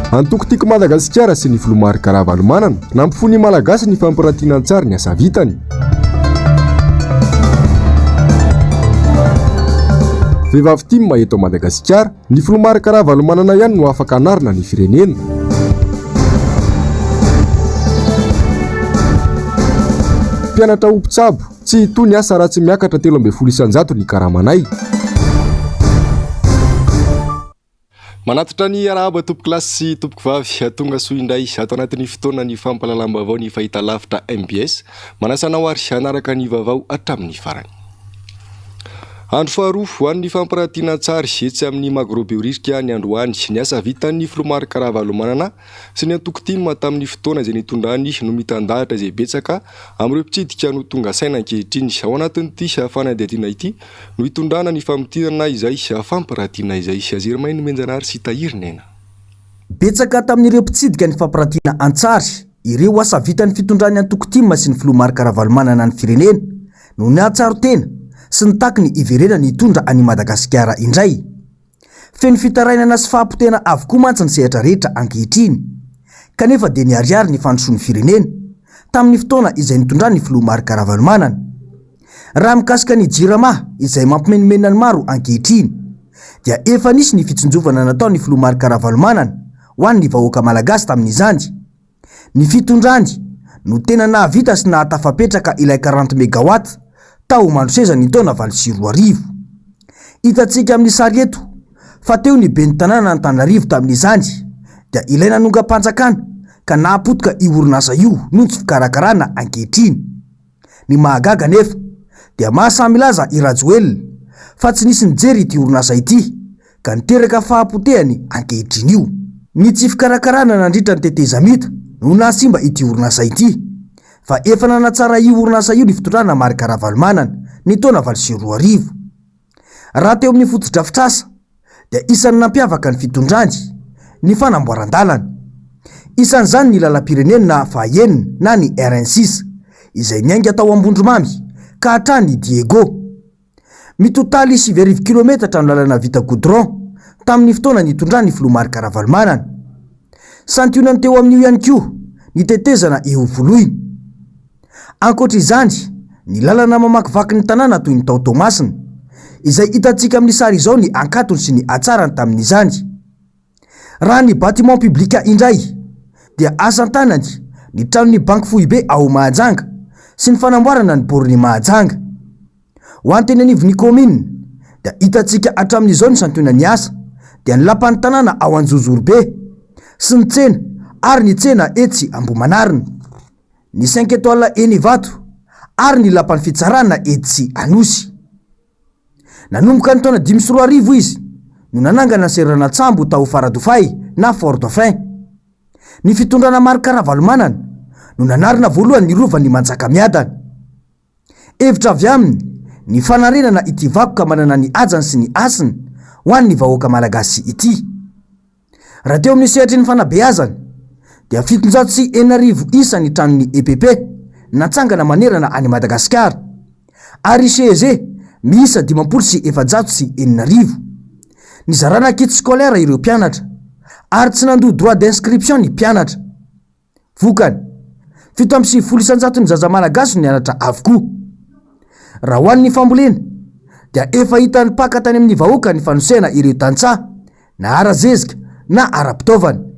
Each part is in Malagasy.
Antoko Tiako Madagasikara sy ny filoha Marc Ravalomanana, nampifoha ny Malagasy ny fampiratiana an-tsary ny asa vitany. Vehivavy tim eto Madagasikara, ny filoha Marc Ravalomanana ihany no afaka hanarina ny firenena. Mpianatra ho mpitsabo, tsy hitohy ny asa raha tsy miakatra 13% ny karamanay. Manatitra ny arahaba tompoko lahy sy tompoko vavy, tonga soa indray ato anatin'ny fotoana ny fampahalalam-baovao ny fahitalavitra mbs. Manasa anao ary hanaraka ny vaovao hatramin'ny farany. Andro faharoa ho an'ny fampirantiana an-tsary etsy amin'ny Magro Behoririka ny androany. Ny asa vitan'ny filoha Marc Ravalomanana sy ny antoko tim tamin'ny fotoana izay nitondrany no mitandahatra izay betsaka amin'ireo mpitsidika no tonga saina ankehitriny. Ao anatin'ity fanadihadiana ity no hitondrana ny famintinana izay fampirantiana izay. Germain Nomenjanahary sy Tahiry Nena. Betsaka tamin'ireo mpitsidika ny fampirantiana an-tsary ireo asa vitan'ny fitondran'ny antoko tim sy ny filoha Marc Ravalomanana ny firenena no nahatsiaro tena sy nitaky ny hiverenany hitondra an'i Madagasikara indray. Feno fitarainana sy fahapotehana avokoa mantsy ny sehatra rehetra ankehitriny. Kanefa dia niharihary ny fandrosoan'ny firenena tamin'ny fotoana izay nitondran'ny filoha Marc Ravalomanana. Raha mikasika ny Jirama izay mampimenomenona ny maro ankehitriny dia efa nisy ny fitsinjovana nataon'ny filoha Marc Ravalomanana ho an'ny vahoaka malagasy tamin'izany. Ny fitondrany no tena nahavita sy nahatafapetraka ilay quarante megawatt tao Mandroseza ny taona 2008. Hitantsika amin'ny sary eto fa teo ny ben'ny tanàna Antananarivo tamin'izany dia ilay nanongam-panjakana ka nahapotika io orinasa io noho ny tsy fikarakarana ankehitriny. Ny mahagaga anefa dia mahasahy milaza i Rajoelina fa tsy nisy nijery ity orinasa ity ka niteraka fahapotehany ankehitriny io. Ny tsy fikarakarana nandritra ny tetezamita no nahasimba ity orinasa ity fa efa nanatsara io orinasa io ny fitondrana Marc Ravalomanana ny taona 2008. Raha teo amin'ny fotodrafitrasa dia isan'ny nampiavaka ny fitondrany ny fanamboaran-dalana. Isan'izany ny lalam-pirenena fahaenina na ny RN six izay niainga tao Ambondromamy ka hatrany Diego. Mitotaly 9000 kilometatra ny lalana vita goudron tamin'ny fotoana nitondran'ny filoha Marc Ravalomanana. Santionany teo amin'io ihany koa ny tetezana eo Voloina. Ankoatra izany, ny lalana mamakivaky ny tanàna toy ny tao Toamasina, izay hitantsika amin'ny sary izao ny ankatony sy ny hatsarany tamin'izany. Raha ny bâtiment public indray, dia asa an-tanany ny tranon'ny banky foibe ao Mahajanga sy ny fanamboarana ny borne Mahajanga. Ho an'ny teny anivon'ny kaominina, dia hitantsika hatramin'izao ny santionan'ny asa, dia ny lapan'ny tanàna ao Anjozorobe sy ny tsena ary ny tsena etsy Ambohimanarina. ny Cinq Etoiles eny Ivato ary ny Lapan'ny Fitsarana etsy Anosy. Nanomboka ny taona 2005 izy no nanangana ny seranan-tsambo tao Faradofay na Fort Dauphin. Ny fitondrana Marc Ravalomanana no nanarina voalohany ny Rovan'i Manjakamiadana. Hevitra avy aminy ny fanarenana ity vakoka manana ny hajany sy ny hasiny ho an'ny vahoaka malagasy ity. Raha teo amin'ny sehatry ny fanabeazana dia 6700 isa ny tranon'ny EPP natsangana manerana an'i Madagasikara ary CEG miisa 6450. Nizarana kit scolaire ireo mpianatra ary tsy nandoa droit d'inscription ny mpianatra. Vokany, 97 isan-jaton'ny zaza malagasy no nianatra avokoa. Raha ho an'ny fambolena, dia efa hitan'ny mpaka tany amin'ny vahoaka ny fanosehana ireo tantsaha, na ara-zezika na ara-pitaovana.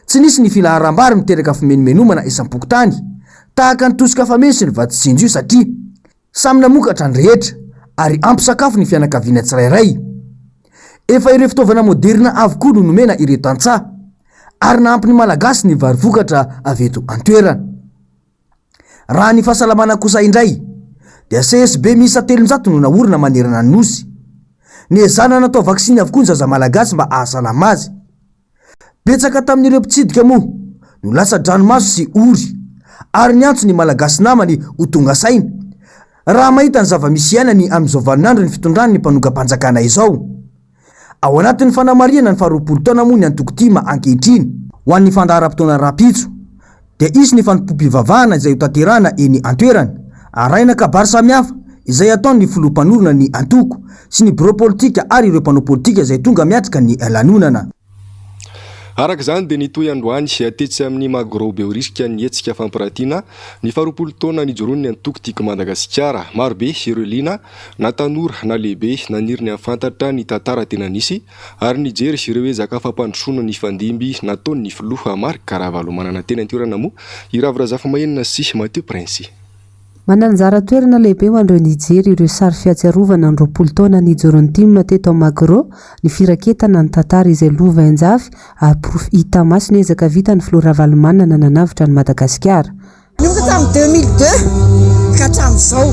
Tsy nisy ny filaharam-bary miteraka fimenomenomana isam-pokontany, tahaka ny tosika fameno sy ny vatsy tsinjo io satria samy namokatra ny rehetra ary ampy sakafo ny fianakaviana tsirairay. Efa ireo fitaovana moderina avokoa no nomena ireo tantsaha. ary nahampy ny Malagasy ny vary vokatra avy eto an-toerana. Raha ny fahasalamana kosa indray dia CSB miisa 300 no naorina manerana ny Nosy. Nezahana natao vaksiny avokoa ny zaza Malagasy mba hahasalama azy. Betsaka tamin'ireo mpitsidika moa no latsa-dranomaso sy ory ary niantso ny Malagasy namany ho tonga saina raha mahita ny zava-misy iainany amin'izao vaninandron'ny fitondran'ny mpanongam-panjakana izao. Ao anatin'ny fanamarihana ny faharoapolo taona moa ny antoko tim ankehitriny. Ho an'ny fandaharam-potoana rahampitso dia hisy ny fanompoam-pivavahana izay hotanterahana eny an-toerana, arahina kabary samihafa izay hataon'ny filoha mpanorina ny antoko sy ny birao politika ary ireo mpanao politika izay tonga miatrika ny lanonana. Araka izany dia nitohy androany tetsy amin'ny Magro Behoririka ny hetsika fampiratiana ny faharoapolo taona nijoroan'ny antoko Tiako Madagasikara. Marobe ireo liana na tanora na lehibe naniry ny hahafantatra ny tantara tena nisy ary nijery ireo ezaka fampandrosoana nifandimby nataon'ny filoha Marc Ravalomanana teny an-toerana moa i Ravo Razafimahenina sy Mathieu Prince. Manana anjara toerana lehibe ho an'ireo nijery ireo sary fihatsiarovana ny 20 taona nijoroan'ny tim teto Magro ny firaketana ny tantara izay lovainjafy ary porofo hita maso ny ezaka vitan'ny filoha Ravalomanana nanavotra an'i Madagasikara. Nanomboka tamin'ny 2002 ka hatramin'izao,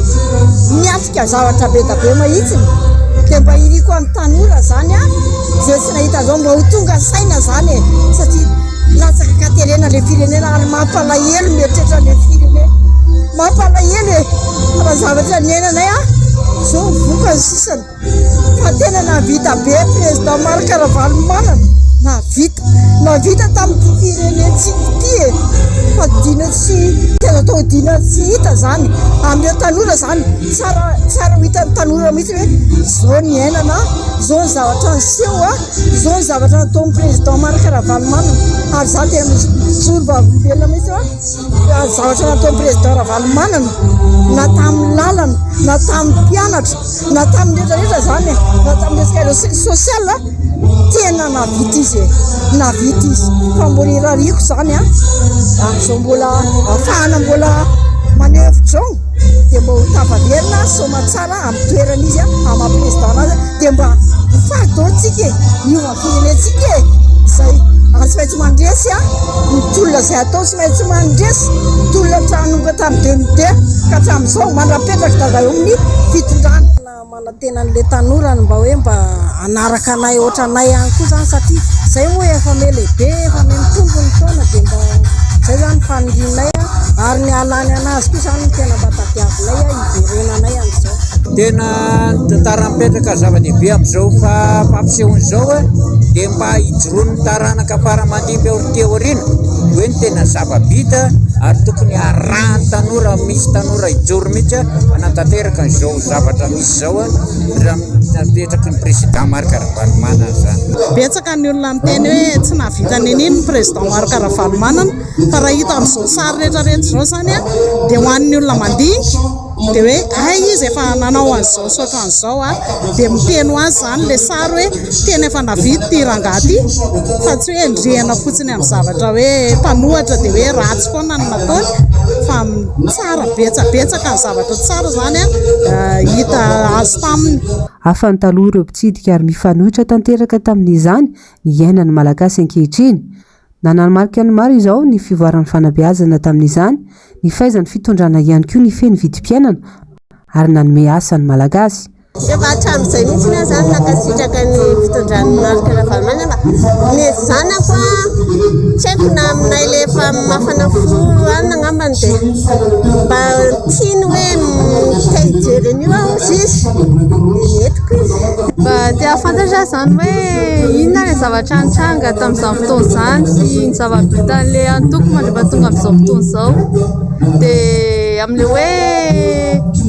niatrika zavatra be da be mahitsiny, dia mba iriko an'ny tanora zany an, izay tsy nahita an'izao mba ho tonga saina zany e, satria latsaka an-katerena le firenena ary mampalahelo mieritreritra le firenena, mampalahelo e, raha zavatra niainanay an, zao ny vokany sisany. Fa tena nahavita be président Marc Ravalomanana, nahavita, nahavita tamin'ity firenentsika ity e, fa dina tsy, tena atao dina tsy hita zany, amin'ireo tanora zany, tsara, tsara ho hitan'ny tanora mihitsy hoe zao ny iainana, zao ny zavatra niseho a, zao ny zavatra nataon'ny président Marc Ravalomanana, ary za tena mijoro vavolombelona mihitsy fa zavatra nataon'ny président Ravalomanana na tamin'ny lalana, na tamin'ny mpianatra, Na tamin'ny rehetra rehetra zany e, na tamin'ny resaka resaka social tena nahavita izy e, nahavita izy fa mbola irariako zany a, amin'izao mbola ahafahana mbola maneho hevitra izao dia mba ho tafaverina soamatsara amin'ny toerana izy a, amin'ny maha président anazy dia mba ho faly daholo tsika e, hiova ny firenentsika e, zay ary tsy maintsy mandresy a. Ny tolona izay atao tsy maintsy mandresy, tolona hatranomboka tamin'ny 2002 ka hatramin'izao, mandra-petraka dada eo amin'ny fitondrana. Manantena an'ilay tanora ny mba hoe mba hanaraka anay ohatranay ihany koa izany satria izay moa efa miha lehibe, efa miha mitombo ny taona dia mba izay izany ny fanirianay ary ny hahalany anazy koa izany no tena mba tadiavinay hiverenanay amin'izao. Tena ny tantara mipetraka zava-dehibe amin'izao fampisehoana izao dia mba hijoroan'ny taranaka fara aman-dimby aty aoriana hoe ny tena zava-bita ary tokony harahan'ny tanora, misy tanora hijoro mihitsy hanatanteraka an'izao zavatra misy izao raha napetraky ny président Marc Ravalomanana izany. Betsaka ny olona miteny hoe tsy nahavita n'inon'inona ny président Marc Ravalomanana fa raha hita amin'izao sary rehetra rehetra izao izany dia ho an'ny olona mandinika Dia hoe hay izy efa nanao an'izao sy ohatran'izao a, dia miteny ho azy izany ilay sary hoe tena efa nahavita ity rangahy ity fa tsy hoe endrehana fotsiny amin'ny zavatra hoe mpanohatra dia hoe ratsy foana ny nataony fa tsara betsabetsaka ny zavatra tsara izany hita azo taminy. Hafa ny taloha ireo mpitsidika ary mifanohitra tanteraka tamin'izany ny iainan'ny Malagasy ankehitriny. Nanamarika ny maro izao ny fivoaran'ny fanabeazana tamin'izany, ny fahaizan'ny fitondrana ihany koa nifehy ny vidim-piainana ary nanome asa ny Malagasy. Efa hatramin'izay mihitsy aho izany nankasitraka ny fitondran'i Marc Ravalomanana fa ny zanako an, tsy haiko na aminay ilay efa mafana fo any angambany dia mba tiany hoe te hijery an'io aho hozy izy dia nentiko izy. Mba te hahafantatra aho izany hoe inona ilay zavatra nitranga tamin'izany fotoana izany sy ny zava-bitan'ilay antoko mandra-pahatonga amin'izao fotoana izao. Dia amin'ilay hoe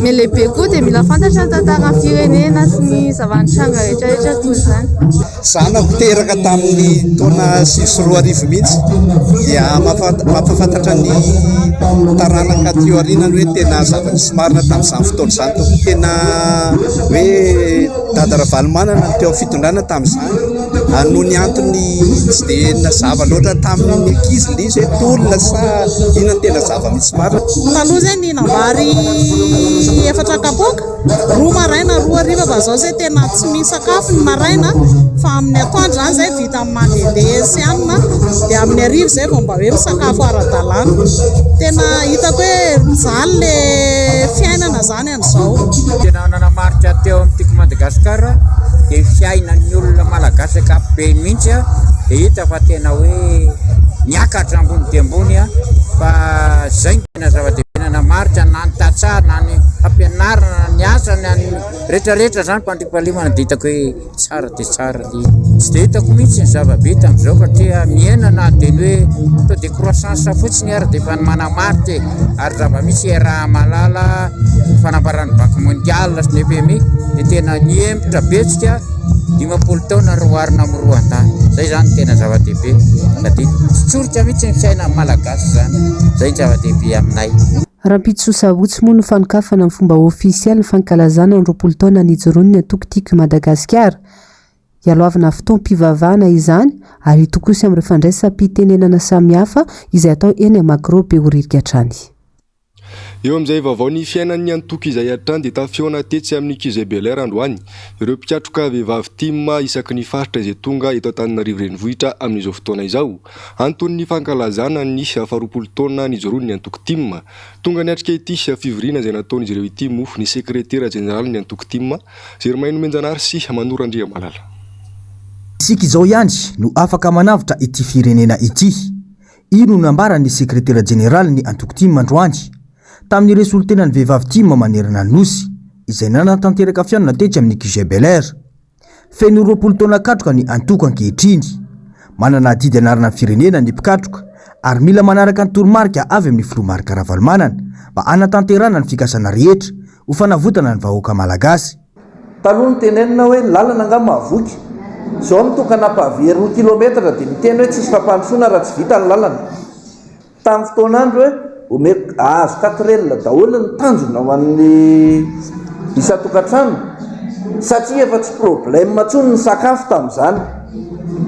mihalehibe koa dia mila fantatra ny tantaran'ny firenena sy ny zava-nitranga rehetrarehetra toy izany. Zanako teraka tamin'ny taona 2009 mihitsy dia mampahafantatra ny taranaka aty aoriana ny hoe tena zava-nisy marina tamin'izany fotoana izany tompoko. Tena hoe Dada Ravalomanana no teo amin'ny fitondrana tamin'izany ary noho ny antony tsy dia nazava loatra tamin'ny ankizy ilay izy hoe tolona sa inona no tena zava-misy marina. Taloha izay nihinam-bary efatra kapoaka. Roa maraina, roa hariva fa zao zay tena tsy misakafo ny maraina fa amin'ny atoandro zany zay vita amin'ny mandehandeha sy anona dia amin'ny hariva zay vao mba hoe misakafo ara-dalàna. Tena hitako hoe mijaly le fiainana zany amin'izao. Tena nanamarika teo amin'ny Tiako Madagascar dia ny fiainan'ny olona malagasy ankapobeny mihitsy dia hita fa tena hoe niakatra ambony dia ambony fa zay no tena zava-dehibe nanamarika na ny tantsaha na ny fampianarana na ny asa na ny rehetra rehetra zany fandriampahalemana dia hitako hoe tsara dia tsara le izy. Tsy dia hitako mihitsy ny zava-bita amin'izao satria mihena na dia ny hoe taux de croissance fotsiny ary dia efa manamarika e, ary zava-misy iaraha-mahalala ny fanambaran'ny banque mondiale sy ny FMI dia tena nihemotra betsika. 50 taona ry oharina amin'ny Rwanda. Izay izany no tena zava-dehibe. Sady tsy tsorika mihitsy ny fiainan'ny Malagasy izany. Izay no zava-dehibe aminay. Rahampitso sabotsy moa no fanokafana amin'ny fomba ofisialy ny fankalazana ny 20 taona nijoroan'ny antoko Tiako i Madagasikara. Ialohavana fotoam-pivavahana izany ary hitokosy amin'ireo fandraisam-pitenenana samihafa izay atao eny Magro Behoririka hatrany. Eo amin'izay vaovao ny fiainan'ny antoko izay hatrany dia tafihaona tetsy amin'ny QG Bel Air androany ireo mpikatroka vehivavy tim isaky ny faritra izay tonga eto Antananarivo Renivohitra amin'izao fotoana izao. Anton'ny fankalazana ny faharoapolo taona nijoroan'ny antoko tim. Tonga niatrika ity fivoriana izay nataon'izy ireo ity moa ny sekretera jeneralin'ny antoko tim, Germain Nomenjanahary sy Manoro Andriamalala. Isika izao ihany no afaka manavotra ity firenena ity. Io no nambaran'ny sekretera jeneralin'ny antoko tim androany, tamin'ireo solontenan'ny vehivavy tim manerana ny Nosy, izay nanatanteraka fihaonana tetsy amin'ny QG Bel Air. Feno 20 taona katroka ny antoko ankehitriny. Manana adidy hanarina ny firenena ny mpikatroka ary mila manaraka ny toromarika avy amin'ny filoha Marc Ravalomanana mba hanatanterahana ny fikasana rehetra ho fanavotana ny vahoaka malagasy. Taloha notenenina hoe ny lalana angaha mahavoky. Izao mitokana pavé roa kilometatra dia miteny hoe tsisy fampandrosoana raha tsy vita ny lalana. Tamin'ny fotoan'andro hoe omeko ahazo quatre L daholo ny tanjona ho an'ny isan-tokantrano satria efa tsy problème intsony ny sakafo tamin'izany.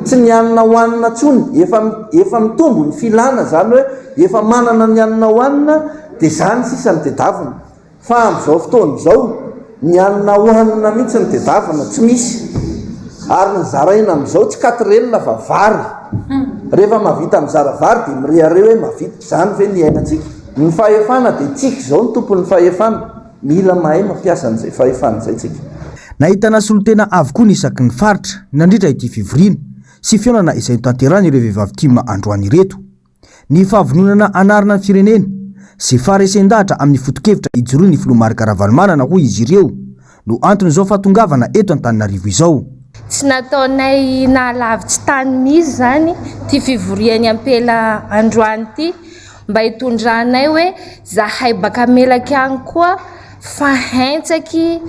Tsy ny hanina hohanina intsony, efa efa mitombo ny filana izany hoe efa manana ny hanina hohanina dia izany sisa no tedavina. Fa amin'izao fotoana izao, ny hanina hohanina mihitsy no tedavina, tsy misy. Ary ny zaraina amin'izao tsy quatre L fa vary. Rehefa mahavita mizara vary dia mirehareha hoe mahavita. Izany ve ny iainantsika? Ny fahefana dia tsika izao no tompon'ny fahefana. Mila mahay mampiasa an'izay fahefana izay tsika. Nahitana solontena avokoa ny isaky ny faritra nandritra ity fivoriana sy fihaonana izay notanterahin'ireo vehivavy tim androany ireto. Ny fahavononana hanarina ny firenena sy faharesen-dahatra amin'ny foto-kevitra ijoroan'ny filoha Marc Ravalomanana hoy izy ireo no anton'izao fahatongavana eto Antananarivo izao. Tsy nataonay nahalavitsy tany mihitsy izany ity fivorian'ny ampela androany ity mba hitondranay hoe zahay baka Melaky agny koa fa hentsaky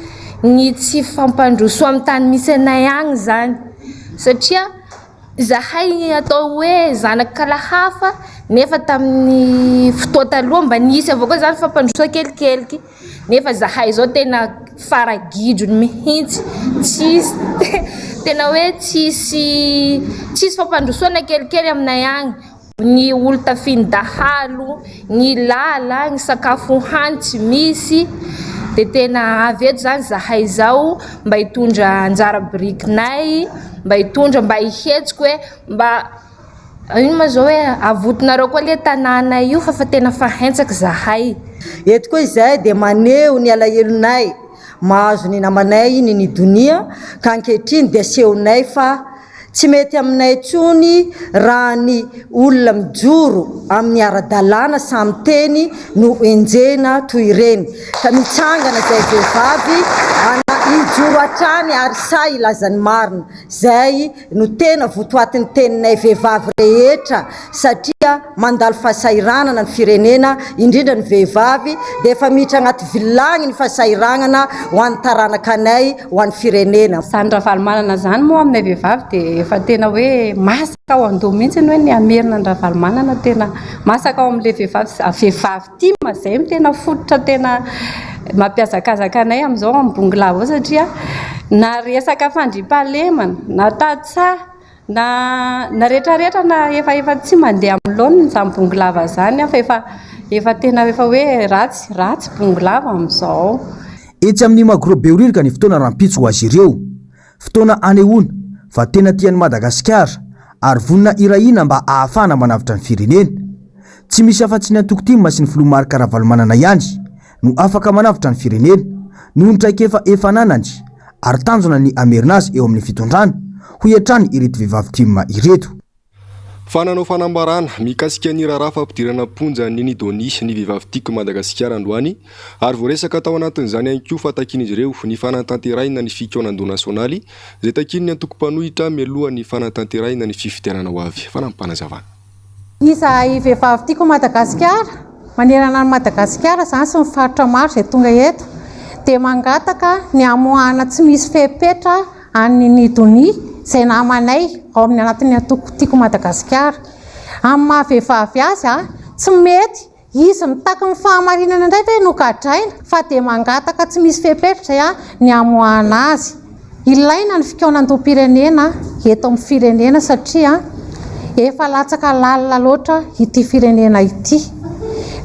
ny tsy fampandrosoa amin'ny tany misy anay agny izany satria Izahay atao hoe zanak'i Kalahafa nefa tamin'ny fotoa taloha mba nisy avao koa zany fampandrosoana kelikeliky nefa zahay zao tena faragidrony mihitsy, tsisy tena hoe tsisy tsisy fampandrosoana kelikely aminay agny. Ny olo tafihin'ny dahalo, ny lala, ny sakafo hany tsy misy, dia tena avy eto zany zahay zao mba hitondra anjara birikinay, mba hitondra mba hihetsika hoe mba ino ma zao hoe avotonareo koa le tanànay io fa fa tena fa hentsaky zahay. Eto koa izahay dia maneho ny alahelonay mahazo ny namanay Nini Donia ka ankehitriny dia asehonay fa Tsy mety aminay intsony raha ny olona mijoro amin'ny ara-dalàna samy teny no enjehina toy ireny ka mitsangana izay vehivavy ana hijoro hatrany ary sahy hilaza ny marina. Izay no tena votoatin'ny teninay vehivavy rehetra satria mandalo fahasahiranana ny firenena indrindra ny vehivavy dia efa miditra agnaty vilagny ny fahasahiranana ho an'ny taranakanay ho an'ny firenena. Izany Ravalomanana izany moa aminay vehivavy dia efa tena hoe masaka ao an-doha mihitsy hoe ny hamerina an'i Ravalomanana tena masaka ao amin'ilay vehivavy, vehivavy tim izay no tena fototra tena mampihazakazaka anay amin'izao amin'ny Bongolava ao satria na resaka fandriampahalemana na tantsaha Na na retraretra na efa efa tsy mandeha amin'ny laoniny izany bongolava izany fa efa efa tena efa hoe ratsy ratsy bongolava amin'izao. Etsy amin'ny Magro Behoririka ny fotoana rahampitso ho azy ireo. Fotoana anehoana fa tena tia an'i Madagasikara ary vonona hirahina mba ahafahana manavotra ny firenena. Tsy misy afa-tsy ny antoko tim sy ny filoha Marc Ravalomanana ihany no afaka manavotra ny firenena noho ny traikefa efa ananany ary tanjona ny hamerina azy eo amin'ny fitondrana, hoy hatrany ireto vehivavy tim ireto. Fa nanao fanambarana mikasika ny raharaha fampidirana am-ponja an'i Nini Donia ny vehivavy Tiako Madagasikara androany ary voaresaka tao anatin'izany ihany koa fa takian'izy ireo ny fanatanterahina ny fikaonandoha nasionaly izay takian'ny antoko mpanohitra mialohan'ny fanatanterahina ny fifidianana ho avy. Fanampim-panazavana. Izahay vehivavy Tiako Madagasikara, manerana an'i Madagasikara izany sy ny faritra maro izay tonga eto, dia mangataka ny hamoahana tsy misy fepetra. an'i Nini Donia izay namanay ao amin'ny anatin'ny antoko Tiako Madagasikara. Amin'ny maha vehivavy azy, tsy mety izy mitaky ny fahamarinana indray ve no gadraina fa dia mangataka tsy misy fepetra ny hamoahana azy. Ilaina ny fikaonandoham-pirenena eto amin'ny firenena satria efa latsaka lalina loatra ity firenena ity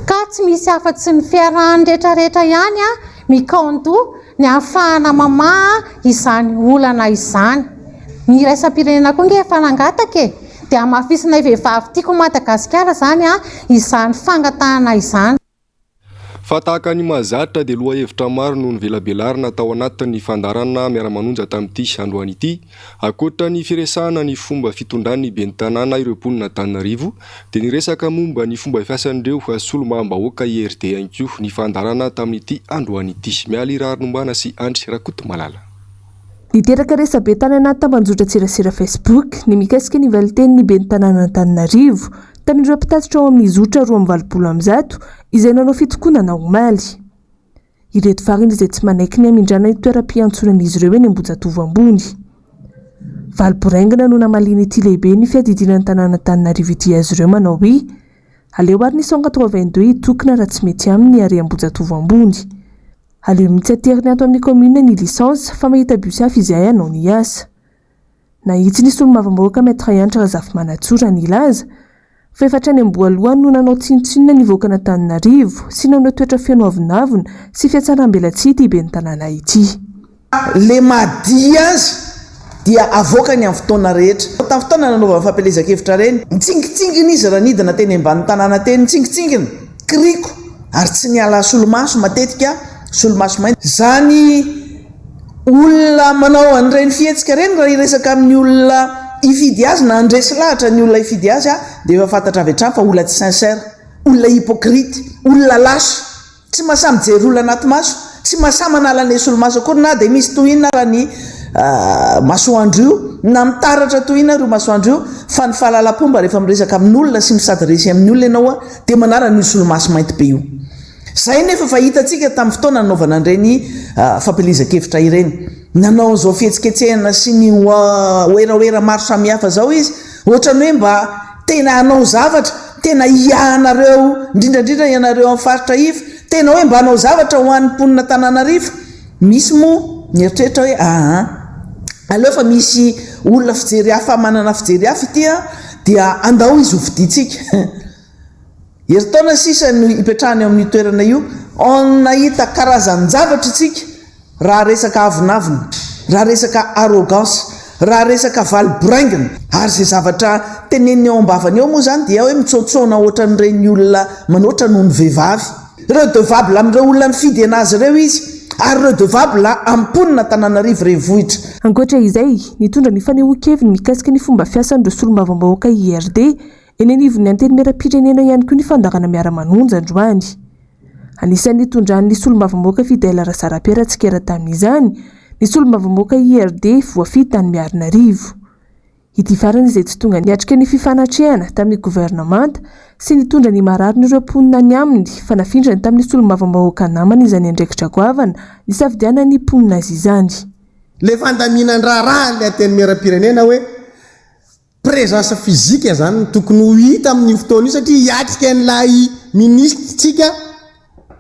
ka tsy misy afa-tsy ny fiarahan'ny rehetrarehetra ihany mikaon-doha ny ahafahana mamaha izany olana izany. Ny iraisam-pirenena koa ange efa nangataka e! Dia hamafisinay vehivavy Tiako Madagasikara izany izany fangatahana izany. Fa tahaka ny mahazatra dia lohahevitra maro no novelabelarina tao anatin'ny fandaharana Miara-manonja tamin'ity androany ity. Ankoatra ny firesahana ny fomba fitondran'ny ben'ny tanàna ireo mponina Antananarivo dia niresaka momba ny fomba fiasan'ireo solombavambahoaka IRD ihany koa ny fandaharana tamin'ity androany ity. Mialy Raharinombana sy Andry Rakotomalala. Niteraka resabe tany anaty tambanjotran-tserasera Facebook ny mikasika ny valintenin'ny ben'ny tanànan'Antananarivo tamin'ireo mpitatitra ao amin'ny zotra 182 izay nanao fitokonana omaly. Ireto farany izay tsy manaiky ny hamindrana ny toeram-piantsonan'izy ireo eny Ambohijatovo ambony. Valy boraingina no namalian'ity lehiben'ny fiadidiana ny tanàn'Antananarivo ity azy ireo manao hoe, Aleo ary ny 182 hitokona raha tsy mety aminy ary Ambohijatovo ambony. Aleo mihitsy ateriny ato amin'ny commune ny licence fa mahita bus hafa izahay hanao ny asa. Nahitsy ny solombavambahoaka Maître Hanitra Razafimanantsoa raha nilaza fa efa hatrany am-boalohany no nanao tsinontsinona ny vahoakan'Antananarivo sy naneho toetra feno avonavona sy fihatsarambelatsihy ity ben'ny tanàna ity. Le madio azy dia avoakany amin'ny fotoana rehetra. Tamin'ny fotoana nanaovany fampielezan-kevitra ireny, nitsingitsingina izy raha nidina teny ambanin'ny tanàna teny, nitsingitsingina, kiriko, ary tsy niala solomaso matetika, solomaso mainty. Izany olona manao an'ireny fihetsika ireny raha hiresaka amin'ny olona hifidy azy na handresy lahatra ny olona hifidy azy dia efa fantatra avy hatrany fa olona tsy sincère, olona hypocrite, olona lâche. Tsy mahasahy mijery olona anaty maso, tsy mahasahy manala ny solomaso akory na dia misy toy inona ara ny masoandro io, na mitaratra toy inona ara io masoandro io, fa ny fahalalam-pomba rehefa miresaka amin'olona sy misadresy amin'ny olona ianao dia manala an'io solomaso mainty be io. Izay nefa fa hitantsika tamin'ny fotoana nanaovana an'ireny fampielezan-kevitra ireny. Nanao an'izao fihetsiketsehana sy ny werawera maro samihafa izao izy, ohatran'ny hoe mba Tena hanao zavatra, tena hiahanareo, indrindra indrindra ianareo amin'ny faritra iva, tena hoe mba hanao zavatra ho an'ny mponin'Antananarivo. Misy moa mieritreritra hoe aa, aleo fa misy olona fijery hafa manana fijery hafa ity an, dia andao izy ho fidintsika. Herintaona sisa no hipetrahany eo amin'io toerana io. On nahita karazan-javatra isika raha resaka avonavona, raha resaka arrogance, raha resaka valy boraingina. Ary izay zavatra teneniny ao am-bavany ao moa izany dia hoe mitsaotsaona ohatran'ireny olona manoatra noho ny vehivavy. Redevable amin'ireo olona nifidy anazy ireo izy ary redevable amin'ny mponin'Antananarivo renivohitra. Ankoatra izay, nitondra ny fanehoan-keviny mikasika ny fomba fiasan'ireo solombavambahoaka IRD Eny anivon'ny Antenimierampirenena ihany koa ny fandaharana Miara-manonja androany. Anisan'ny nitondran'ny solombavambahoaka Fidèle Razarapiera tsikera tamin'izany ny solombavambahoaka IRD voafidy tany Miarinarivo. Ity farany izay tsy tonga niatrika ny fifanatrehana tamin'ny governemanta sy nitondra ny mararin'ireo mponina any aminy fa nafindrany tamin'ny solombavambahoaka namany izany andraikitra goavana nisafidianan'ny mponina azy izany. Ilay fandaminan-draharahan'ilay Antenimierampirenena hoe Présence physique zany no tokony ho hita amin'io fotoana io satria hiatrika an'ilay ministre tsika,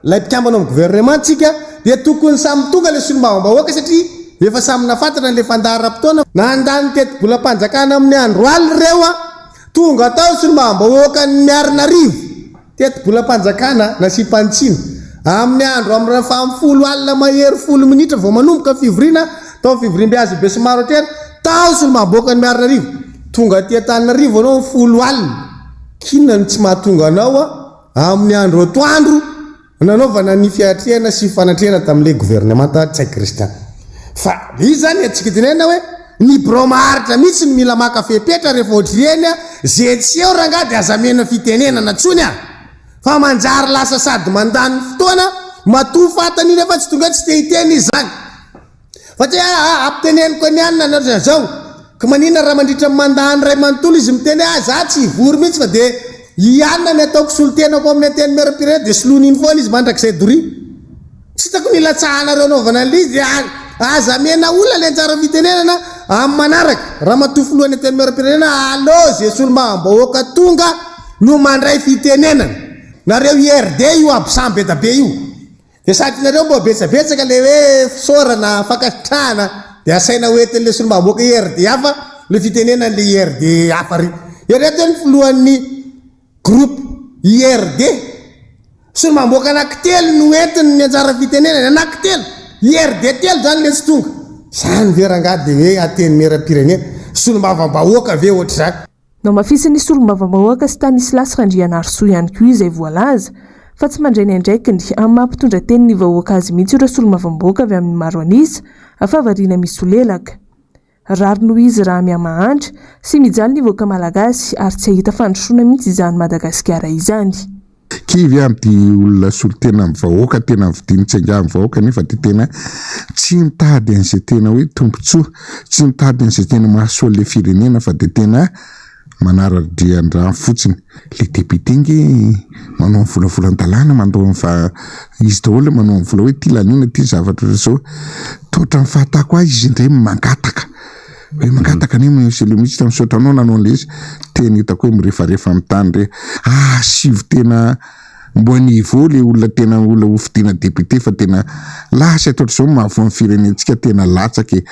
ilay mpikambana ao amin'ny gouvernement tsika dia tokony samy tonga ilay solombavambahoaka satria efa samy nafantatra an'ilay fandaharam-potoana. Nandany tetibolam-panjakana amin'ny andro alina ireo an, tonga tao ny solombavambahoakan'ny Miarinarivo. Tetibolam-panjakana nasiam-panitsiana. Amin'ny andro amin'ny faha folo alina mahery folo minitra vao manomboka ny fivoriana tao amin'ny fivoriambe azo besinimaro hatrehana, tao Solombavambahoakan'i Miarinarivo. Tonga aty Antananarivo ianao amin'ny folo alina. K'inona no tsy mahatonga anao amin'ny andro atoandro nanaovana ny fiatrehana sy fanatrehana tamin'ilay governemanta Ntsay Christian. Fa izy izany antsika tenenina hoe ny birao maharitra mihitsy no mila maka fepetra rehefa ohatr'ireny a, ze tsy eo rangahy de aza amena fitenenana tsony a! Fa manjary lasa sady mandany fotoana, matoa fantany iny efa tsy tonga eo tsy te hiteny izy zany. Fa tsy hoe aa ampiteneniko an'i anona na ohatran'izao. Ka maninona raha mandritra ny mandat ny iray manontolo izy miteny hoe ah za tsy hivory mihitsy fa de i anona ny ataoko solontenako ao amin'ny antenimierampirenena de soloiny iny foana izy mandrakizay doria. Tsy hitako ny ilatsahanareo anaovana an'ilay izy dia. Aza amena olona le anjara fitenenana amin'ny manaraka. Ramatoa Filohan'ny Antenimierampirenena, aleo ze solombavambahoaka tonga no mandray fitenenana. Nareo IRD io absent be da be io. Dia sady nareo mbo betsabetsaka le hoe fisaorana, fankasitrahana dia asaina ho entin'le solombavambahoaka IRD hafa le fitenenan'le IRD hafa ry. Ireto hoe ny filohan'ny groupe IRD. Solombavambahoaka anankitelo no entiny ny anjara fitenenany, anankitelo! IRD telo zany le tsy tonga. Zany ve rangahy dia hoe Antenimierampirenena? Solombavambahoaka ve ohatr'izany? Nohamafisin'ny solombavambahoaka Stanislas Randrianarisoa ihany koa izay voalaza fa tsy mandray ny andraikiny amin'ny maha mpitondra tenin'ny vahoaka azy mihitsy ireo solombavambahoaka avy amin'ny maro an'isa fa variana misolelaka. Rariny ho izy raha mihamahantra sy mijaly ny vahoaka malagasy ary tsy hahita fandrosoana mihitsy izany Madagasikara izany. Kivy aho amin'ity olona solontena ny vahoaka, tena vidiny tsy angaha ny vahoaka nefa dia tena tsy mitady an'izay tena hoe tombontsoa, tsy mitady an'izay tena mahasoa an'ilay firenena fa dia tena manara-drian-drano fotsiny. Le député nge manao ny volavolan-dalàna, manao ny fa izy daholo manao ny vola hoe ity laniana, ity zavatra ohatr'izao. Toa ohatran'ny fahatako ahy izy indray mangataka. Hoe mangataka anie monsieur le ministre misaotra anao nanao an'ilay izy. Tena hitako hoe mirefarefa amin'ny tany re. Asivo tena mbo niveau le olona tena olona ho fidiana député fa tena lasa eto ohatr'izao mahavoa ny firenentsika tena latsaka e.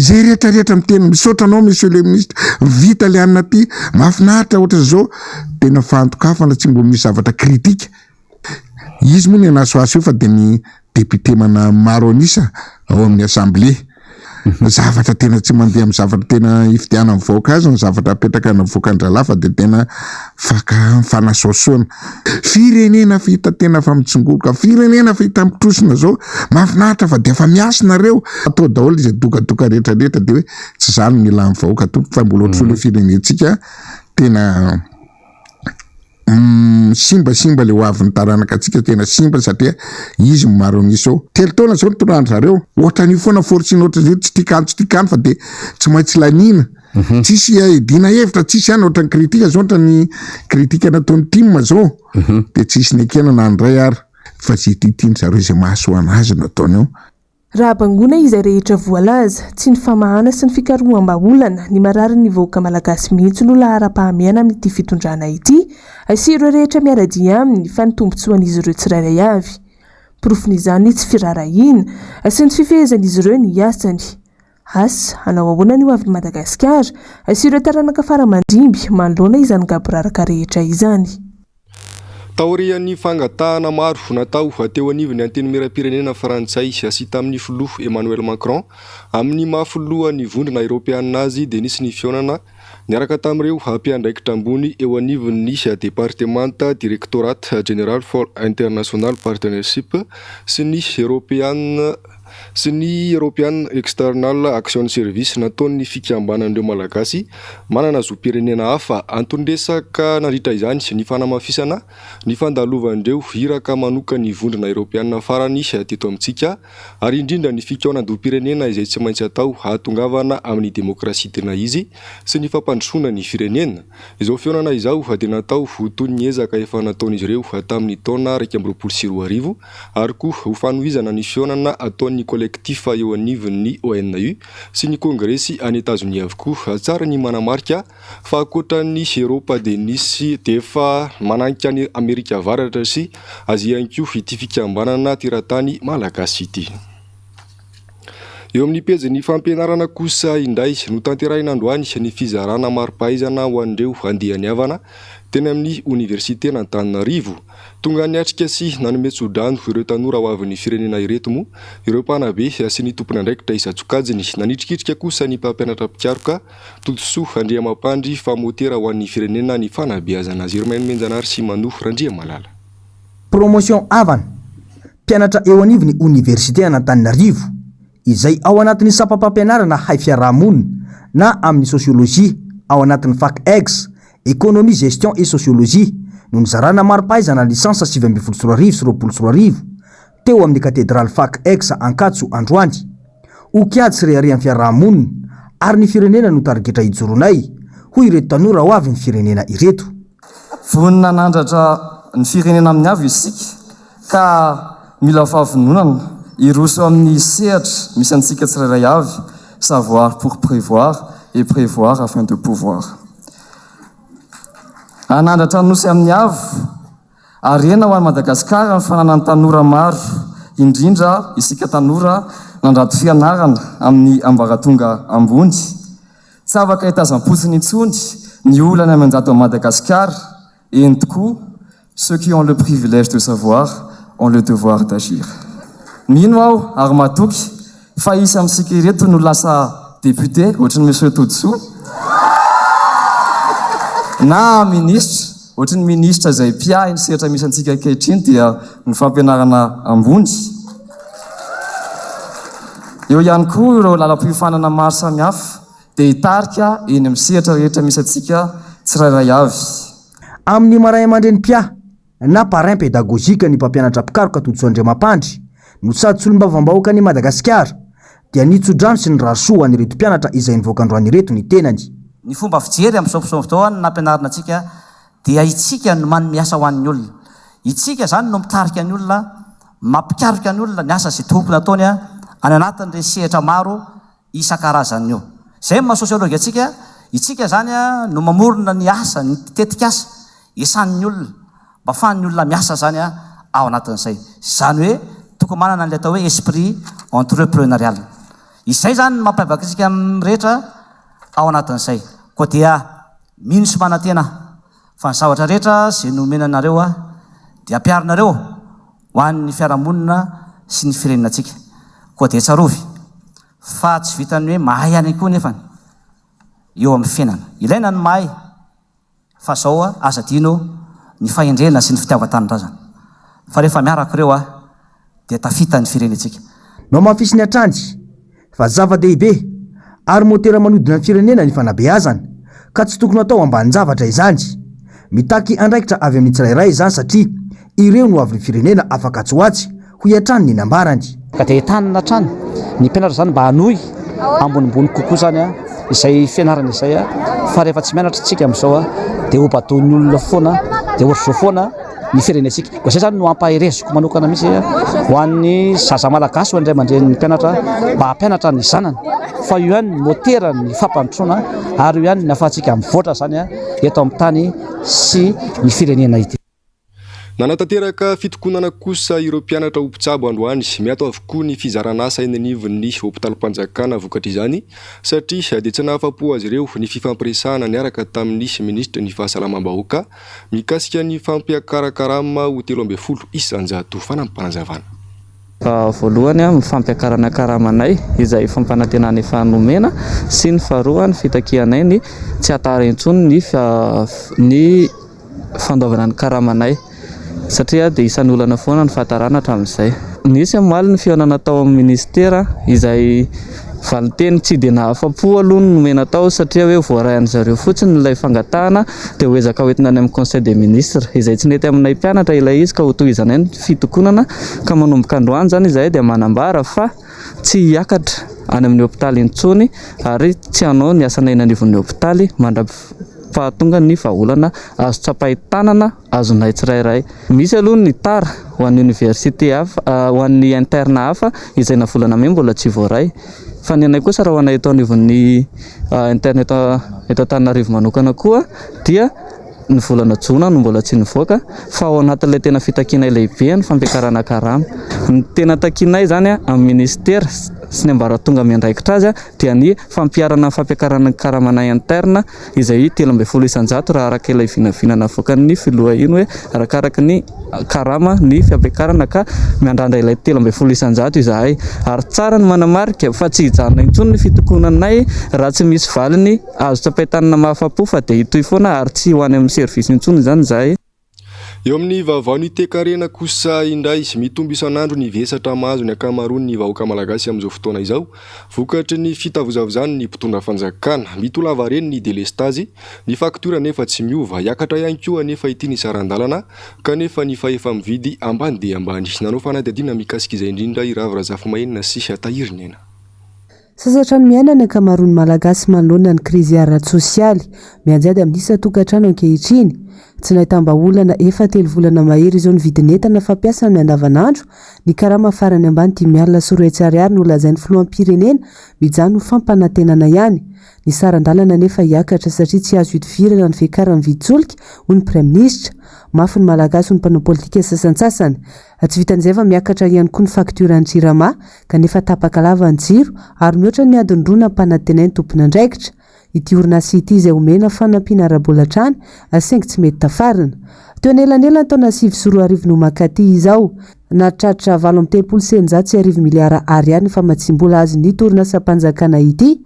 Izay rehetra rehetra miteny misaotra anao monsieur le ministre vita le anona ty mahafinaritra ohatr'izao tena fandokafana tsy mbo misy zavatra critique. Izy moa ny anasoaso io fa dia ny député mana maro an'isa ao amin'ny assemblée. Ny zavatra tena tsy mandeha amin'ny zavatra tena ifidianan'ny vahoaka azy ny zavatra apetraka navoakan-drahalahy fa dia tena faka fanasoasoana. Firenena fahita tena fa mitsingoloka, firenena fahita mitrosona zao, mahafinaritra fa dia efa miasa nareo. Atao daholo izay dokadoka rehetra rehetra dia hoe tsy izany no ilan'ny vahoaka tompoko fa mbola ohatr'izao ilay firenentsika tena Simba simba le ho avin'ny taranaka antsika tena simba satria izy no maro an'isa ao. Telo taona zao nitondrany zareo. Ohatran'io foana forcing ohatran'io tsy tia kano tsy tia kano fa de tsy maintsy laniana. Tsisy iadiana hevitra tsisy any ohatran'ny critique zao ohatran'ny critique nataon'ny tim zao de tsisy nekena na ny iray ary fa ze tiatiany zareo ze mahasoa anazy no ataony ao. Raha bangoina izay rehetra voalaza, tsy ny famahana sy ny fikaroham-bahaolana ny mararin'ny vahoaka malagasy mihitsy no laharam-pahamehana amin'ity fitondrana ity sy ireo rehetra miara-dia aminy fa ny tombontsoan'izy ireo tsirairay avy. Porofon'izany ny tsy firaharahiana sy ny tsy fifehezan'izy ireo ny asany. Asa, hanao ahoana ny hoavin'i Madagasikara sy ireo taranaka fara aman-dimby manoloana izany gaboraraka rehetra izany? Taorian'ny fangatahana maro natao teo anivon'ny Antenimierampirenena frantsay sy tamin'ny filoha Emmanuel Macron amin'ny maha filohan'ny Vondrona Eoropeanina azy dia nisy ny fihaonana niaraka tamin'ireo mpiandraikitra ambony eo anivon'ny departemanta Directorate General for International Partnership sy ny European sy ny European External Action Service nataon'ny fikambanan'ireo Malagasy manana zom-pirenena hafa. Anton-dresaka nandritra izany ny fanamafisana ny fandalovan'ireo iraka manokan'ny Vondrona Eoropeana farany teto amintsika ary indrindra ny fikaonandoham-pirenena izay tsy maintsy atao hahatongavana amin'ny demokrasia tena izy sy ny fampandrosoana ny firenena. Izao fihaonana izao dia natao ho toy ny ezaka efa nataon'izy ireo tamin'ny taona 2021 ary koa ho fanohizana ny fihaonana ataon'ny Collectif eo anivon'ny ONU sy ny Kongresy any Etazonia avokoa. Tsara ny manamarika fa ankoatra ny Eropa dia nisy dia efa mananika an'i Amerika Avaratra sy Azia ihany koa ity fikambanana teratany malagasy ity. Eo amin'ny pejin'ny fampianarana kosa indray, notanterahina androany ny fizarana mari-pahaizana ho an'ireo andiany havana teny amin'ny oniversiten'Antananarivo. Tonga niatrika sy nanome tsodrano ireo tanora ho avin'ny firenena ireto moa ireo mpanabe sy ny tompon'andraikitra isan-tsokajiny. Nanitrikitrika kosa ny mpampianatra mpikaroka, Todisoa Andriamampandry fa motera ho an'ny firenena ny fanabeazana. Germain Nomenjanahary sy Mano Randriamalala. Promotion Havana, mpianatra eo anivon'ny Oniversite an'Antananarivo, izay ao anatin'ny sampam-pampianarana haifiarahamonina na amin'ny sosiolojia ao anatin'ny fac Egs, Economie, Gestion et Sociologie, no nizarana mari-pahaizana licence 2019 sy 2020 teo amin'ny Katedraly fac Egs Ankatso androany. Ho kiady sy reharehan'ny fiarahamonina ary ny firenena no tarigetra hijoronay, hoy ireto tanora ho avin'ny firenena ireto. Vonona hanandratra ny firenena amin'ny avo isika ka mila fahavononana. Hiroso amin'ny sehatra misy antsika tsirairay avy, savoir pour prévoir et prévoir afin de pouvoir. Hanandratra ny Nosy amin'ny avo, harena ho an'i Madagasikara ny fananany tanora maro, indrindra isika tanora nandrato fianarana amin'ny ambaratonga ambony. Tsy afaka hitazam-potsiny intsony ny olana mianjady ao Madagasikara, eny tokoa, ceux qui ont le privilège de savoir ont le devoir d'agir. Mino aho ary matoky fa hisy amintsika ireto no lasa député ohatry ny Monsieur Todisoa na ministra ohatry ny ministra izay mpiahy ny sehatra misy antsika ankehitriny dia ny fampianarana ambony. Eo ihany koa ireo lalam-piofanana maro samihafa dia hitarika eny amin'ny sehatra rehetra misy antsika tsirairay avy. Amin'ny maha ray aman-dreny mpiahy na parrain pédagogique ny mpampianatra mpikaroka Todisoa Andriamampandry no sady solombavambahoakan'i Madagasikara dia nitso-drano sy nirary soa ho an'ireto mpianatra izay nivoaka androany ireto ny tenany. Ny fomba fijery amin'izao fotoana izao nampianarina antsika dia itsika no manome asa ho an'ny olona. Itsika izany no mitarika ny olona, mampikaroka ny olona ny asa izay tokony hataony any anatin'ireny sehatra maro isan-karazany io. Izay no maha sosiology antsika, itsika izany no mamorona ny asa, ny tetikasa iasan'ny olona, mba afahan'ny olona miasa izany ao anatin'izay. Izany hoe tokony manana an'ilay atao hoe esprit entrepreneurial. Izay izany no mampiavaka antsika amin'ny rehetra ao anatin'izay. Koa dia mino sy manantena aho fa ny zavatra rehetra izay nomena anareo dia ampiharinareo ho an'ny fiarahamonina sy ny firenenantsika. Koa dia tsarovy fa tsy vitan'ny hoe mahay ihany koa nefany eo amin'ny fiainana. Ilaina ny mahay fa zao aza adino ny fahendrena sy ny fitiavan-tanindrazana. Fa rehefa miaraka ireo dia tafita ny firenentsika. Nohamafisiny hatrany fa zava-dehibe ary motera manodina ny firenena ny fanabeazana ka tsy tokony atao ambanin-javatra izany. Mitaky andraikitra avy amin'ny tsirairay izany satria ireo no avin'ny firenena afaka atsy ho atsy, hoy hatrany ny nambarany. Ka dia entanina hatrany ny mpianatra izany mba hanohy ambonimbony kokoa izany izay fianarana izay fa rehefa tsy mianatra isika amin'izao dia ho badoin'ny olona foana dia ohatr'izao foana ny firenentsika. Koa izay izany no ampahereziko manokana mihitsy ho an'ny zaza malagasy, ho an'ny ray aman-drenin'ny mpianatra mba hampianatra ny zanany fa io ihany no moteran'ny fampandrosoana ary io ihany no ahafahantsika mivoatra izany eto amin'ny tany sy ny firenena ity. Nanatanteraka fitokonana kosa ireo mpianatra ho mpitsabo androany. Miato avokoa ny fizaran'asa eny anivon'ny hopitalim-panjakana vokatr'izany satria dia tsy nahafa-po azy ireo ny fifampiresahana niaraka tamin'ny minisitry ny fahasalamam-bahoaka Mikasika ny fampiakaran-karama ho 13% fanampim-panazavana. Voalohany, ny fampiakarana karamanay izay fampanantenana efa nomena sy ny faharoa ny fitakianay ny tsy hahatara intsony ny ny fandoavana ny karamanay satria dia isan'ny olana foana ny fahatarana hatramin'izay. Nisy omaly ny fihaonana tao amin'ny minisitera izay valinteny tsy dia nahafa-po aloha no nomena tao satria hoe voaray an-dry zareo fotsiny ilay fangatahana dia ho ezaka hoentina any amin'ny conseil des ministres izay tsy nety aminay mpianatra ilay izy ka hotohizanay ny fitokonana ka manomboka androany izany izahay dia manambara fa tsy hiakatra any amin'ny hopitaly intsony ary tsy hanao ny asanay eny anivon'ny hopitaly mandra-pahatonga ny vahaolana azo tsapain-tanana azonay tsirairay. Misy aloha ny tara ho an'ny oniversite hafa, ho an'ny interne hafa izay na volana mey mbola tsy voaray. Fa ny anay kosa raha ho anay eto anivon'ny interne eto eto Antananarivo manokana koa dia ny volana jona no mbola tsy nivoaka fa ao anatin'ilay tena fitakianay lehibe ny fampiakarana karama. Ny tena takianay izany amin'ny ministera sy ny ambaratonga miandraikitra azy dia ny fampiharana ny fampiakarana ny karamanay interne izay 13% raha araka ilay vinavina navoakan'ny filoha iny hoe arakaraka ny karama ny fampiakarana ka miandrandra ilay 13% izahay ary tsara ny manamarika fa tsy hijanona intsony ny fitokonanay raha tsy misy valiny azo tsapain-tanana mahafa-po fa dia hitohy foana ary tsy ho any amin'ny service intsony izany izahay. Eo amin'ny vaovaon'ny toekarena kosa indray, mitombo isan'andro ny vesatra mahazo ny ankamaroan'ny vahoaka malagasy amin'izao fotoana izao, vokatry ny fitavozavozan'ny mpitondra fanjakana. Mitohy lavareny ny delestazy, ny faktiora anefa tsy miova. Hiakatra ihany koa anefa ity ny saran-dalana, kanefa ny fahefa-mividy ambany dia ambany. Nanao fanadihadiana mikasika izay indrindra i Ravo Razafimahenina sy Tahiriniaina. Sasatra ny miaina ny ankamaroan'ny Malagasy manoloana ny krizy ara-tsosialy mianjady amin'ny isan-tokantrano ankehitriny. Tsy nahitam-bahaolana efa telovolana mahery izao ny vidin'entana fampiasa amin'ny andavanandro, ny karama farany ambany 250 ariary nolazain'ny filoham-pirenena mijanona ho fampanantenana ihany. Ny saran-dalana anefa hiakatra satria tsy azo ihodivirana ny fiakaran'ny vidin-tsolika, hoy ny praiminisitra. Mafy ny Malagasy hoy ny mpanao politika sasantsasany. Tsy vitan'izay fa miakatra ihany koa ny faktioran'ny Jirama kanefa tapaka lava ny jiro ary mihoatra ny adiny roa nampanantenain'ny tompon'andraikitra. Ity orinasa ity izay omena fanampiana ara-bola hatrany saingy tsy mety tafarina. Teo anelanelan'ny taona 2009 no mankaty izao, nahatratra 1638 miliara ariary ny famatsiam-bola azon'ito orinasam-panjakana ity.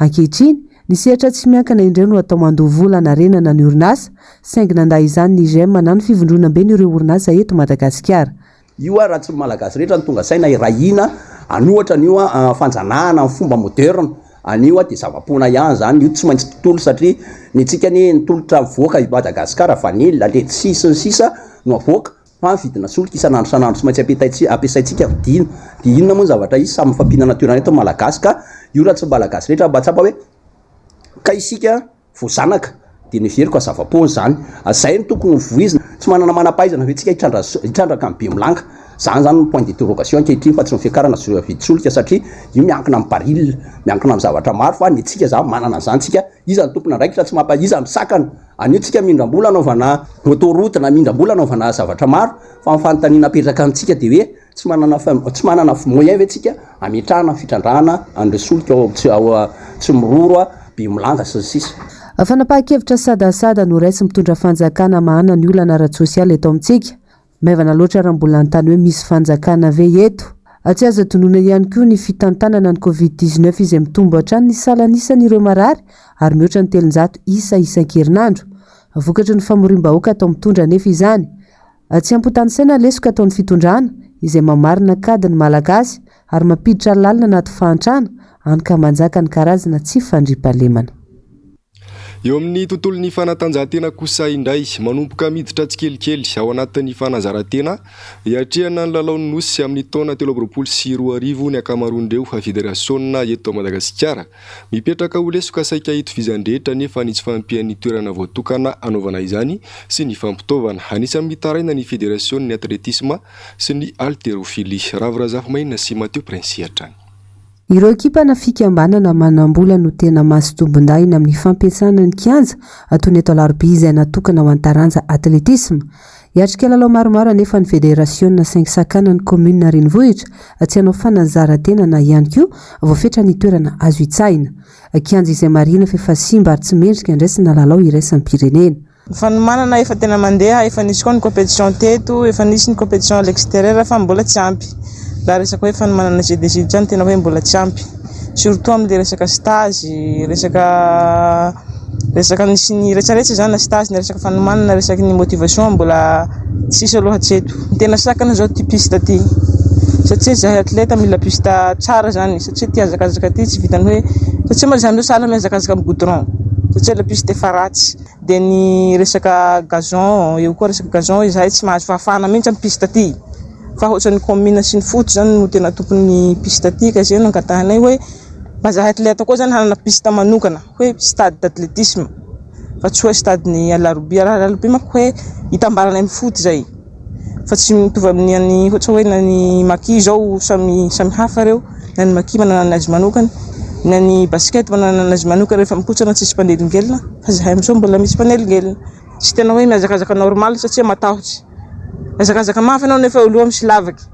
Ankehitriny, ny sehatra tsy miankina indray no atao mandoa vola hanarenana ny orinasa, saingy nandà izany ny IGM na ny fivondronamben'ireo orinasa eto Madagasikara. Io ary raha tsy ny Malagasy rehetra no tonga saina hiray hina hanohatra an'io fanjanahana amin'ny fomba moderne an'io dia zava-poana ihany izany, io tsy maintsy tontolo satria ny antsika anie ny tolotra mivoaka i Madagasikara vanille, letchis sy ny sisa no avoaka fa ny vidina solika isan'andro isan'andro tsy maintsy ampitaintsika ampiasaintsika vidiana dia inona moa ny zavatra hisy samy mifampihinana toerana eto ny Malagasy ka io raha tsy ny Malagasy rehetra mahatsapa hoe kay isika Voazanaka dia neveriko fa zava-poana izany. Izay no tokony ho voizina. Tsy manana manam-pahaizana ve tsika hitrandraka ny bemilanga? Izany izany no point d'interrogation ankehitriny fa tsy ny fiakarana vidin-tsolika satria io miankina amin'ny baril, miankina amin'ny zavatra maro fa ny antsika izany manana an'izany tsika. Iza no tompon'andraikitra tsy mampa, iza no misakana? Anio tsika mindram-bola anaovana autoroute na mindram-bola anaovana zavatra maro fa ny fanontaniana apetraka amintsika dia hoe Tsy manana tsy manana moyen ve tsika ametrahana fitrandrahana an'ireo solika ao ao Tsimiroro, Bemolanga sy ny sisa. Fanapahan-kevitra sadasada no raisin'ny mpitondra fanjakana hamahana ny olana ara-tsosialy eto amintsika. Maivana loatra raha mbola hanontany hoe misy fanjakana ve eto? Tsy azo adinoina ihany koa ny fitantanana ny Covid 19 izay mitombo hatrany ny salan'isan'ireo marary ary mihoatra ny 300 isa isan-kerinandro. Vokatry ny famoriam-bahoaka atao mitondra anefa izany. Tsy ampotanisaina ny lesoka ataon'ny fitondrana, izay mamarina kady ny Malagasy ary mampiditra lalina anaty fahantrana, hany ka manjaka ny karazana tsy fandriampahalemana. Eo amin'ny tontolon'ny fanatanjahantena kosa indray, manomboka miditra tsikelikely ao anatin'ny fanazaran-tena hiatrehana ny lalaon'ny Nosy amin'ny taona 2023 ny ankamaroan'ireo federasiona eto Madagasikara. Mipetraka ho lesoka saika itovizan'ny rehetra anefa ny tsy fahampian'ny toerana voatokana hanaovana izany sy ny fampitaovana. Anisan'ny mitaraina ny federasionin'ny atletisma sy ny halterofilia. Ravo Razafimainina sy Mathieu Princy hatrany. Ireo ekipa na fikambanana manam-bola no tena mahazo tombondahiny amin'ny fampiasana ny kianja toy ny eto Alarobia izay natokana ho an'ny taranja atletisma. Hiatrika lalao maromaro anefa ny federasiona saingy sakanan'ny kaominina renivohitra tsy hanao fanazaran-tena na ihany koa voafetra ny toerana azo hitsahina. Kianja izay marihina fa efa simba ary tsy mendrika andraisana lalao iraisam-pirenena. Ny fanomanana efa tena mandeha, efa nisy koa ny compétition teto, efa nisy ny compétition à l'extérieur fa mbola tsy ampy. Raha resaka hoe fanomanana JDJ zany tena hoe mbola tsy ampy. Surtout amin'ilay resaka stage, resaka resaka ny sy ny rehetra rehetra zany na stage na resaka fanomanana na resaky ny motivation mbola tsisy aloha hatreto. Ny tena sakana zao ty piste ty satria zahay atleta mila piste tsara zany satria ty hazakazaka ty tsy vitan'ny hoe satria moa zahay amizao sahala mihazakazaka amin'ny goudron satria le piste efa ratsy. Dia ny resaka gazon, eo koa resaka gazon izahay tsy mahazo fahafahana mihitsy amin'ny piste ty fa ohatran'ny commune sy ny foot zany no tena tompon'ny piste ty ka izay no angatahanay hoe mba zahay atleta koa zany hanana piste manokana hoe stade d'athlétisme fa tsy hoe stade ny Alarobia, raha Alarobia manko hoe itambaranay amin'ny foot zay fa tsy mitovy amin'ny an'ny ohatra hoe na ny Maki zao samy samy hafa reo, na ny Maki manana ny azy manokana, na ny basket manana ny azy manokana rehefa mikotrana tsisy mpanelingelina fa zahay amizao mbola misy mpanelingelina, tsy tena hoe mihazakazaka normal satria matahotra, mihazakazaka mafy anao nefa eo aloha misy lavaky.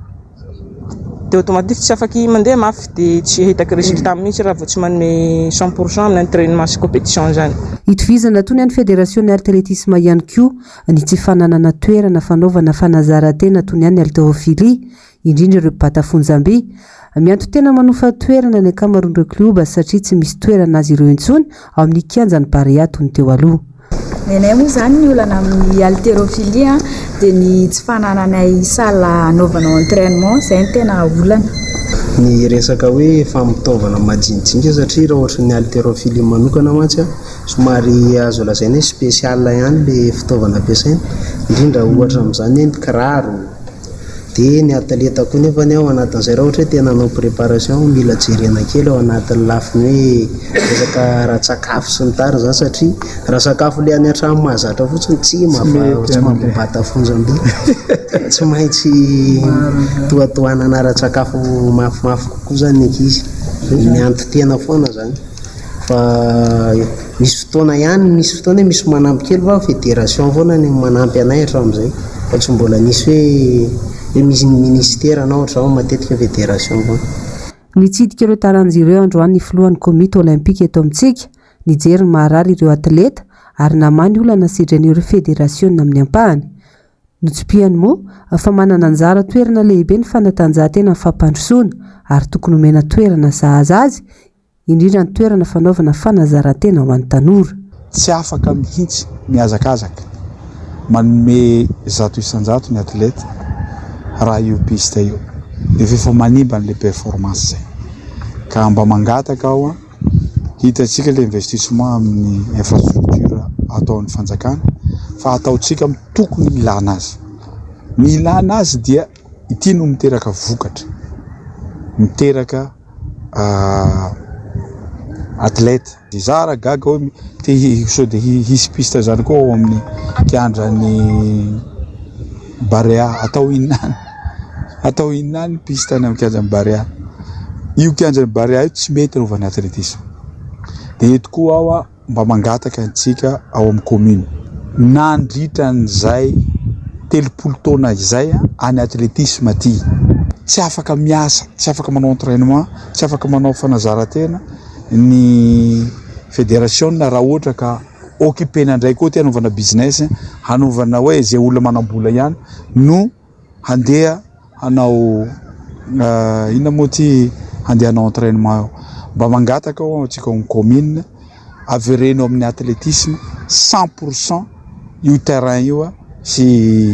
Dia automatique tsy afaky mandeha mafy dia tsy ahitako résultat mihitsy raha vao tsy manome 100 pour cent amin'ny entrainement sy compétition zany. Itovizana toy ny an'ny federasion'ny atletisma ihany koa ny tsy fananana toerana fanaovana fanazaran-tena toy ny an'ny haltérophilie, indrindra ireo mpibata fonjamby. Mianto-tena manofa toerana ny ankamaroan'ireo klioba satria tsy misy toerana azy ireo intsony ao amin'ny kianjan'ny Barea toy ny teo aloha. Ny anay moa izany ny olana amin'ny haltérophilie dia ny tsy fanananay salle hanaovana entrainement, izay no tena olana. Ny resaka hoe fampitaovana majinijinika satria raha ohatry ny haltérophilie manokana mantsy somary azo lazaina hoe spécial ihany ilay fitaovana ampiasaina, indrindra ohatra amin'izany hoe ny kiraro. Dia ny atleta koa nefany ao anatin'izay raha ohatra hoe tena hanao préparation mila jerena kely ao anatin'ny lafiny hoe resaka ara-tsakafo sy ny tariny izany satria raha sakafo ilay any an-trano mahazatra fotsiny tsy maha- tsy mampibata fonjam-by. Tsy maintsy tohatohanana ara-tsakafo mafimafy kokoa izany ny ankizy. Mianto-tena foana izany. Fa misy fotoana ihany, misy fotoana hoe misy manampy kely fa fédération foana no manampy anay hatramin'izay fa tsy mbola nisy hoe hoe misy ny ministera na ohatr'izao fa matetika fédération foana. Nitsidika ireo taranja ireo androany ny filohan'ny komity olympika eto amintsika, nijery ny maharary ireo atleta ary namaha ny olana sedrain'ireo federasiona amin'ny ampahany. Notsipihany moa fa manana anjara toerana lehibe ny fanatanjahantena amin'ny fampandrosoana ary tokony homena toerana sahaza azy indrindra ny toerana fanaovana fanazaran-tena ho an'ny tanora. Tsy afaka mihitsy mihazakazaka manome 100% ny atleta raha io piste io nefa efa manimba an'ilay performance zay ka mba mangataka aho an, hitantsika ilay investissement amin'ny infrastructure ataon'ny fanjakana fa ataontsika amin'ny tokony ilana azy, ny ilana azy dia ity no miteraka vokatra, miteraka atleta. Za raha gaga hoe te sao dia hisy piste zany koa ao amin'ny kianjan'ny Barea, atao inona any? Atao inona any piste any amin'ny kianjan'ny Barea? Io kianjan'ny Barea io tsy mety anaovana atletisme. Dia eto koa aho mba mangataka antsika ao amin'ny commune nandritra an'izay 30 taona izay any athlétisme aty tsy afaka miasa, tsy afaka manao entraînement, tsy afaka manao fanazaran-tena ny fédération raha ohatra ka occupena indray koa ty hanaovana business, hanaovana hoe izay olona manam-bola ihany no handeha hanao inona moa ty handeha hanao entraînement eo. Mba mangataka aho antsika ao amin'ny commune avereno amin'ny athlétisme 100% io terrain io sy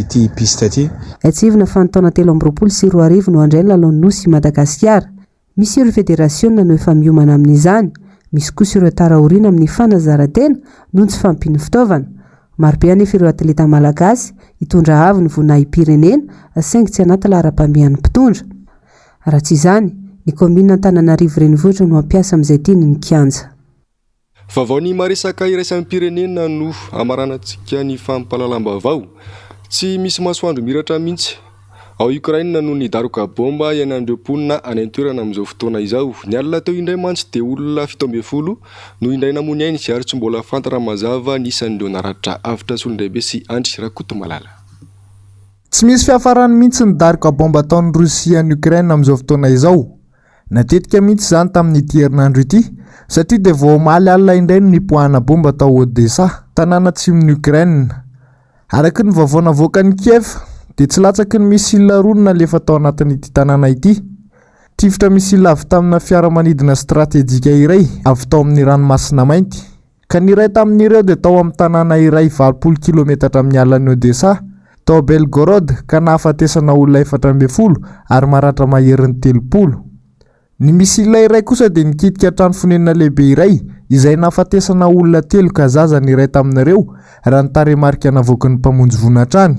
ity piste ity. Tsiahivina fa ny taona 2023 no handray ny lalaon'ny Nosy i Madagasikara. Misy ireo federasiona no efa miomana amin'izany, misy kosa ireo tara aoriana amin'ny fanazaran-tena noho ny tsy fahampian'ny fitaovana. Marobe anefa ireo atleta malagasy hitondra avo ny voninahi-pirenena saingy tsy anaty laharam-pahamehan'ny mpitondra. Raha tsy izany, ny kaominina Antananarivo Renivohitra no hampiasa amin'izay tiany ny kianja. Vaovao ny maresaka iraisam-pirenena no hamaranantsika ny fampahalalam-baovao. Tsy misy masoandro miratra mihitsy ao Ukraine noho ny daroka baomba iainan'ireo mponina any an-toerana amin'izao fotoana izao. Ny alina teo indray mantsy dia olona 17 no indray namoy ny ainy ary tsy mbola fantatra mazava ny isan'ireo naratra. Avotra Solondraibe sy Andry Rakotomalala. Tsy misy fiafarany mihitsy ny daroka baomba ataon'i Rosia any Ukraine amin'izao fotoana izao. Natetika mihitsy izany tamin'ity herinandro ity, satria dia vao omaly alina indray no nipoahana bomba tao Odessa, tanàna atsimon'i Ukraine. Araka ny vaovao navoakan'i Kiev, dia tsy latsaky ny missile roa no nalefa tao anatin'ity tanàna ity. Tifitra missile avy tamina fiaramanidina stratejika iray avy tao amin'ny Ranomasina Mainty. Ka ny iray tamin'ireo dia tao amin'ny tanàna iray 80 kilometatra miala an'i Odessa, tao Belgorod, ka nahafatesana olona 14 ary maratra maherin'ny 30. Ny missile iray kosa dia nikitika trano fonenana lehibe iray izay nahafatesana olona telo ka zaza ny iray tamin'ireo, raha ny tarehimarika navoaky ny mpamonjy voina hatrany.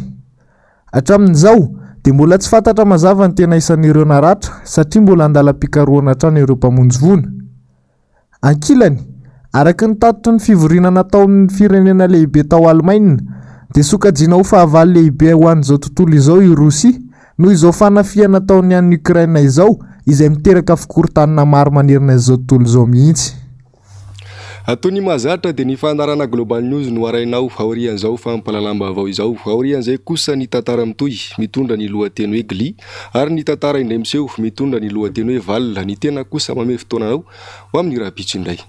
Hatramin'izao, dia mbola tsy fantatra mazava ny tena isan'ireo naratra satria mbola andalam-pikarohana hatrany ireo mpamonjy voina. Ankilany, araka ny tatitry ny fivoriana nataon'ny firenena lehibe tao Alemaina, dia sokajiana ho fahavalo lehibe ho an'izao tontolo izao i Rosia noho izao fanafihana ataony an'i Ukraine izao izay miteraka fikorontanana maro manerana izao tontolo izao mihitsy. Toy ny mahazatra dia ny fandaharana Global News no harahinao aorian'izao fampahalalam-baovao izao. Aorian'izay kosa ny tantara mitohy mitondra ny lohateny hoe Glee ary ny tantara indray miseho mitondra ny lohateny hoe Val. Ny tena kosa mamehy fotoana anao ho amin'ny rahampitso indray.